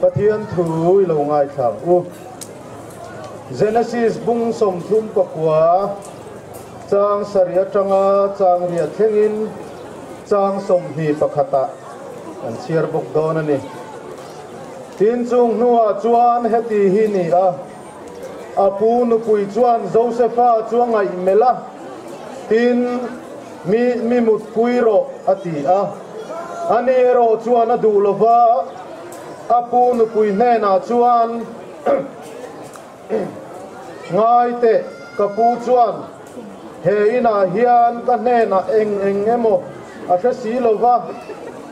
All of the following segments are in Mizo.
Pathian thu i lo ngaithla ang u. Genesis bung 39 chang sarih atanga chang riat thlengin chang 21 ah an chhiar bawk dawn a ni. Tin chung hnuah chuan heti hi ni a, a pu nupui chuan Josefa chu a ngaih melh a, tin, Mi mi mutpui rawh, a ti a. Ani erawh chuan a duh lova, a pu nupui hnenah chuan, Ngai teh, ka pu chuan he inah hian ka hnenah eng eng emaw a hre si lova,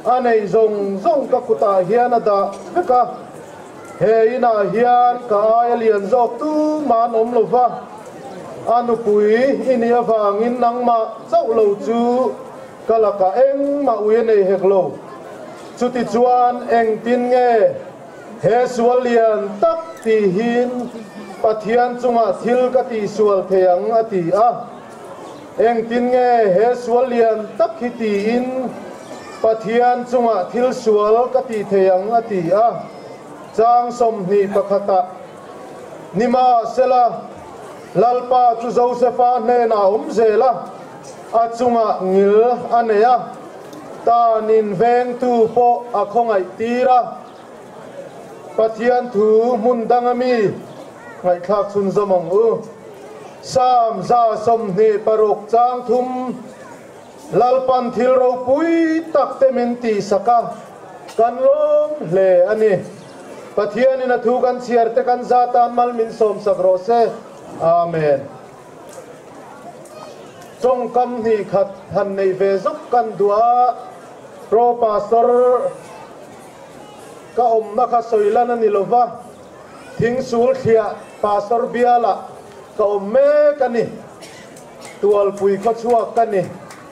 a neih zawng zawng ka kutah hian a dah vek a. He inah hian ka aia lian zawk tumah an awm lova, a nupui i nih avangin nangmah chauh lo chu ka lakah engmah ui a nei hek lo. Chutichuan engtin nge he sual lian tak tihin Pathian chungah thil ka tihsual thei ang a ti a. Engtin nge he sual lian tak hi tiin Pathian chungah thil sual ka tih thei ang a ti a. Chang 21 ah, Nimahsela, Lalpa chu Josefa hnenah a awm zel a, a chungah ngil a nei a, tanin vengtu pawh a khawngaih tir a. Pathian thu hmun dang ami ngaihthlak chhunzawm ang u. Psalm 126 chang thum, Lalpan thil ropui tak te min tihsak a, kan lawm hle a ni. Pathianin a thu kan chhiar te kan za tan mal min sawmsak rawh se. Amen. Tawngkam hnih khat han nei ve zawk kan duh a, Pro Pastor ka awmna kha sawi lan a ni lova, Thingsul thliah Pastor bialah ka awm mek a ni. Tualpui khawchhuak ka ni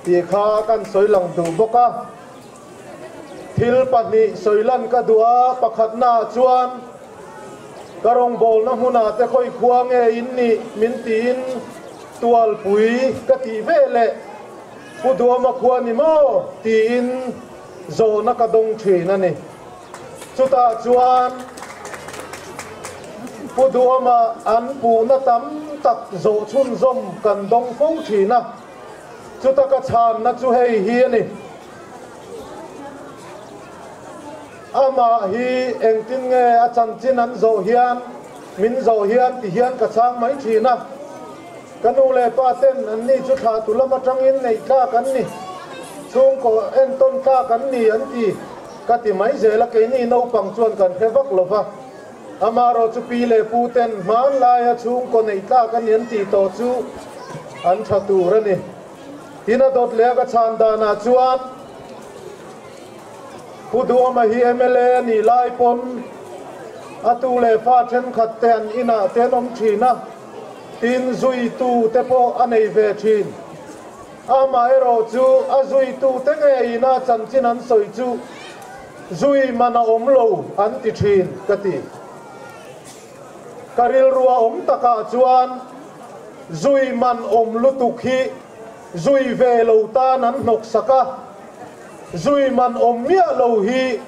tih kha kan sawi lang duh bawk a. Thil pahnih sawi lan ka duh a, pakhatnaah chuan ka rawngbawlna hmunah te khawi khua nge in nih min tiin Tualpui ka tih ve leh Pu Duama khua ni maw tiin zawhna ka dawng thin a ni. Chutah chuan Pu Duama an puhna tam tak zawh chhunzawm kan dawng fo thin a, chuta ka chhanna chu hei hi a ni. Amah hi engtin nge a chanchin an zawh hian, min zawh hian ti hian ka chhang mai thin a. Ka nu leh pa ten an ni chu thlah tu lam atangin neih tlak an ni, chhungkaw entawn tlak an ni an ti. Ka ti mai zel a, keini naupang chuan kan hre vak lo va. Amaherawh chu pi leh pu ten hmanlaia chhungkaw neih tlak a ni an tih tawh chu an tha tur a ni. Tin a dawt leh a ka chhan danah chuan Pu Duhama hi mla a nih lai pawn a tu leh fa thenkhat te an inah te an awm thin a, tin zuitu te pawh a nei ve thin. Amaherawh chu a zuitute ngeiin a chanchin an sawi chu zui man a awm lo an ti thin ka ti. Ka rilrua awm takah chuan zui man awm lutuk hi zui ve lo tan an hnawksak a, zui man awm miah lo hi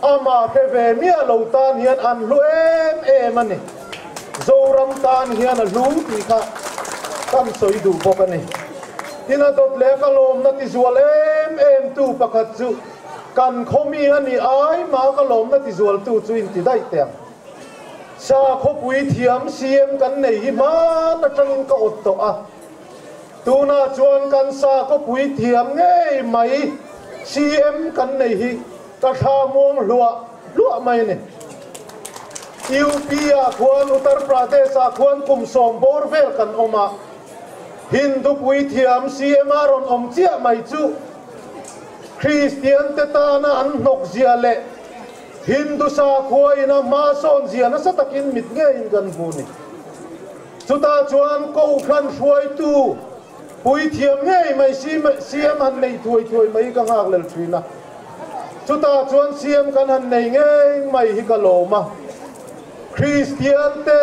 amah hre ve miah lo tan hian an hlu em em a ni. Zoram tan hian a hlu tih kha kan sawi duh bawk a ni. Tin a dawt leh ka lawmna ti zual em em tu pakhat chu kan khawmi a ni ai mah ka lawmna ti zual tu chu in ti daih teh ang. Sa khawpui thiam CM kan nei hi hman atangin ka awt tawh a. Tunah chuan kan sa khawpui thiam ngei mai CM kan nei hi Ka thla muang hluah hluah mai a ni. UP ah khuan Uttar Pradesh ah khuan kum sawm bawr vel kan awm a, Hindu puithiam CM a rawn awm chiah mai chu Kristian te tana an hnawk zia leh Hindu sakhua in a hma sawn zia nasa takin mit ngeiin kan hmu ni. Chutah chuan Kohhran hruaitu Puithiam ngei mai CM han nei thuai thuai mai ka nghak lel thin a, chutah chuan CM kan han nei ngei mai hi ka lawm a. Kristian te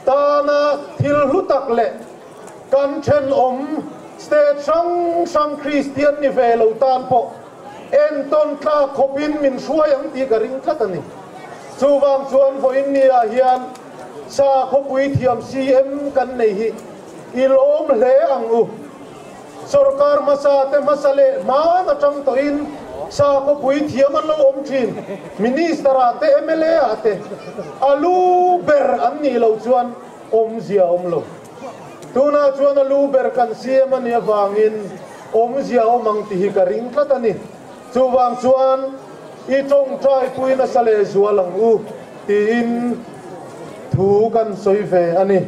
tana thil hlu tak leh kan thenawm state hrang hrang Kristian ni ve lo tan pawh entawn tlak khawpin min hruai ang tih ka ring tlat a ni. Chuvang chuan vawiin ni ah hian sakhaw puithiam CM kan nei hi i lawm hle ang u. Sorkar hmasa te hmasa leh hman atang tawhin sakhaw puithiam an lo awm thin. Minister ah te mla ah te a lu ber an nih loh chuan awmzia a awm lo. Tunah chuan a lu ber kan CM a nih avangin awmzia a awm ang tih hi ka ring tlat a ni. Chuvang chuan i tawngtai pui nasa leh zual ang u tiin thu kan sawi ve a ni.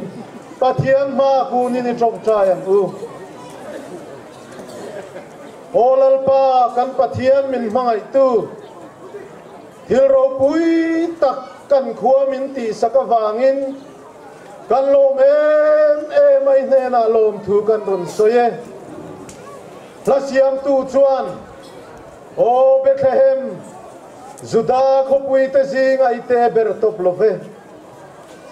Pathian hma kunin i tawngtai ang u. Aw Lalpa kan Pathian min hmangaihtu, thil ropui tak kan khua min tihsak avangin kan lawm em em a, i hnenah lawmthu kan rawn sawi e. Hla siamtu chuan, Aw Bethlehem, Juda khawpuite zinga i te ber tawp lo ve,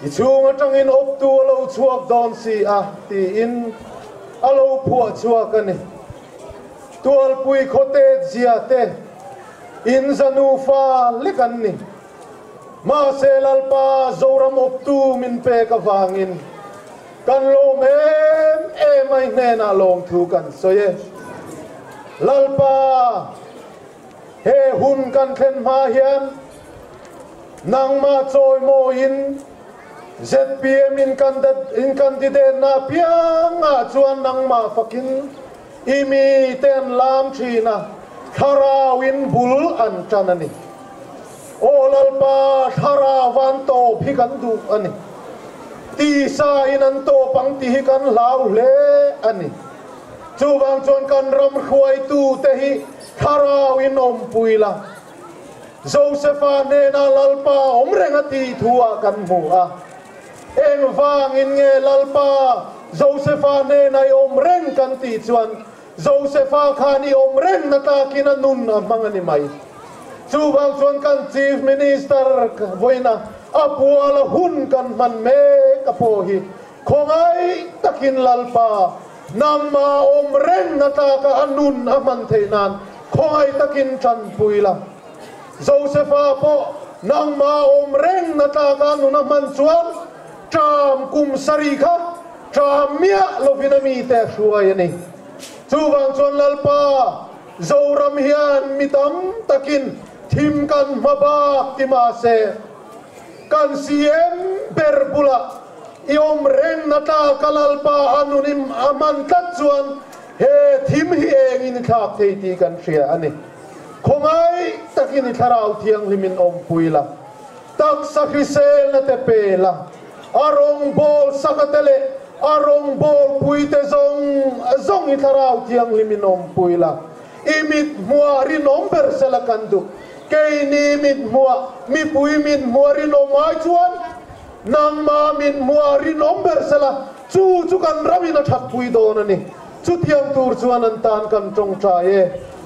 i chhung atangin awptu a lo chhuak dawn si a, tiin a lo phuah chhuak a ni. Tualpui khawtet zia te in za nufa lek an ni. Mahse Lalpa Zoram awptu min pek avangin Kan lawm em em a i hnenah lawmthu kan sawi e. Lalpa, he hun kan thlen hma hian nangmah chawimawiin zpm in candidate na apiangah chuan nangmah fakin i mite an lam thin a, thlarauin bul an tan a ni. Aw Lalpa, thlarau an tawp hi kan duh a ni. Tisa in an tawp ang tih hi kan hlau hle a ni. Chuvang chuan kan ram hruaitute hi thlarau in awmpui la. Josefa hnena Lalpa awm reng a tih thu ah kan hmu a. Engvangin nge Lalpa Josefa hnena i awm reng kan tih chuan Josefa khan i awm reng na takin a nun a hmang a ni mai. Chuvang chuan kan Chief Minister vawiina a puala hun kan hman mek a pawh hi khawngaih takin Lalpa nangmah awm reng na tlaka a nun a hman theih nan khawngaih takin tanpui la. Josefa pawh nangmah awm reng na tlaka a nun a hman chuan ṭam kum sarih kha ṭam miah lovin a mite a hruai a ni. Chuvang chuan Lalpa, Zoram hian mi tam takin thim kan hma bak ti mahse, kan CM ber bulah i awm reng na tlaka Lalpa a nunim a hman tlat chuan he thim hi engin i thlak thei tih kan hria a ni. Khawngaih takin i thlarau thianghlimin awmpui la, taksa hriselna te pe la, a rawngbâwl saka te leh a rawngbâwl puite zawng zawng i thlarau thianghlimin awmpui la, i mit hmuah rinawm ber sela kan duh. Keini mit hmuah, mipui mit hmuah rinawm ai chuan nangmah mit hmuah rinawm ber sela, chu chu kan ramin a thatpui dawn a ni. Chutiang tur chuan an tan kan tawngtai e.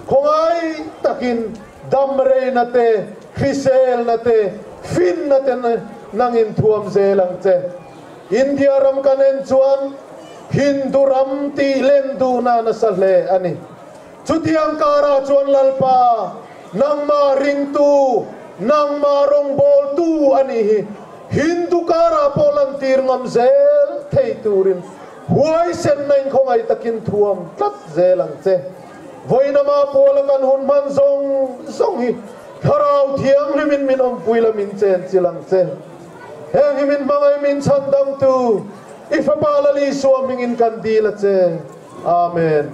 Khawngaih takin damreina te, hriselna te, finna te nangin thuam zel ang che. India ram kan en chuan Hindu ram tih len duhna nasa hle a ni. Chutiang karah chuan Lalpa, nangmah ringtu, nangmah rawngbawltu a nih hi. Hindu karah pawh lantir ngam zel thei turin huaisenna in khawngaih takin thuam tlat zel ang che. Vawiinama Paula kan hun hman zawng zawng hi Thlarau Thianghlimin min awmpui la min chen chilh ang che. Heng hi min hmangaih min chhandamtu i Fapa Lal Isua hmingin kan dil a che. Amen.